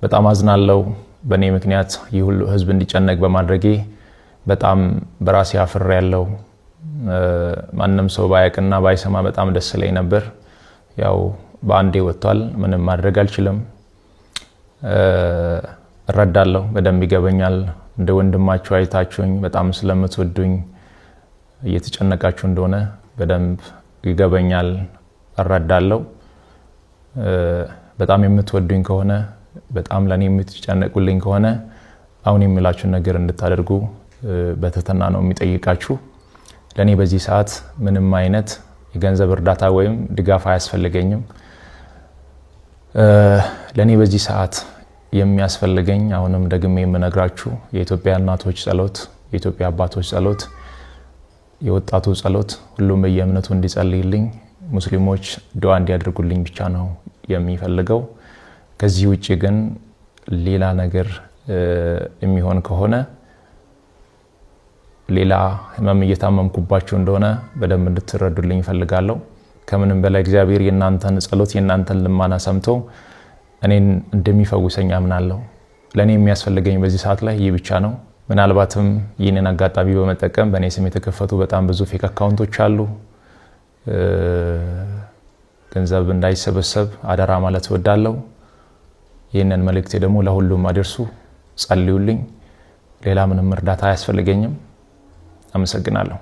በጣም አዝናለው። በእኔ ምክንያት ይህ ሁሉ ህዝብ እንዲጨነቅ በማድረጌ በጣም በራሴ አፍሬያለሁ። ማንም ሰው ባያቅና ባይሰማ በጣም ደስ ይለኝ ነበር። ያው በአንዴ ወጥቷል። ምንም ማድረግ አልችልም። እረዳለሁ፣ በደንብ ይገበኛል። እንደ ወንድማችሁ አይታችሁኝ በጣም ስለምትወዱኝ እየተጨነቃችሁ እንደሆነ በደንብ ይገበኛል፣ እረዳለሁ። በጣም የምትወዱኝ ከሆነ፣ በጣም ለእኔ የምትጨነቁልኝ ከሆነ አሁን የምላችሁን ነገር እንድታደርጉ በትህትና ነው የሚጠይቃችሁ። ለእኔ በዚህ ሰዓት ምንም አይነት የገንዘብ እርዳታ ወይም ድጋፍ አያስፈልገኝም። ለእኔ በዚህ ሰዓት የሚያስፈልገኝ፣ አሁንም ደግሜ የምነግራችሁ፣ የኢትዮጵያ እናቶች ጸሎት፣ የኢትዮጵያ አባቶች ጸሎት፣ የወጣቱ ጸሎት፣ ሁሉም በየእምነቱ እንዲጸልይልኝ፣ ሙስሊሞች ዱዓ እንዲያደርጉልኝ ብቻ ነው የሚፈልገው። ከዚህ ውጭ ግን ሌላ ነገር የሚሆን ከሆነ ሌላ ህመም እየታመምኩባችሁ እንደሆነ በደንብ እንድትረዱልኝ እፈልጋለሁ። ከምንም በላይ እግዚአብሔር የእናንተን ጸሎት፣ የእናንተን ልማና ሰምቶ እኔን እንደሚፈውሰኝ አምናለሁ። ለእኔ የሚያስፈልገኝ በዚህ ሰዓት ላይ ይህ ብቻ ነው። ምናልባትም ይህንን አጋጣሚ በመጠቀም በእኔ ስም የተከፈቱ በጣም ብዙ fake account ኦች አሉ። ገንዘብ እንዳይሰበሰብ አደራ ማለት እወዳለሁ። ይህንን መልእክቴ ደግሞ ለሁሉም አድርሱ፣ ጸልዩልኝ። ሌላ ምንም እርዳታ አያስፈልገኝም። አመሰግናለሁ።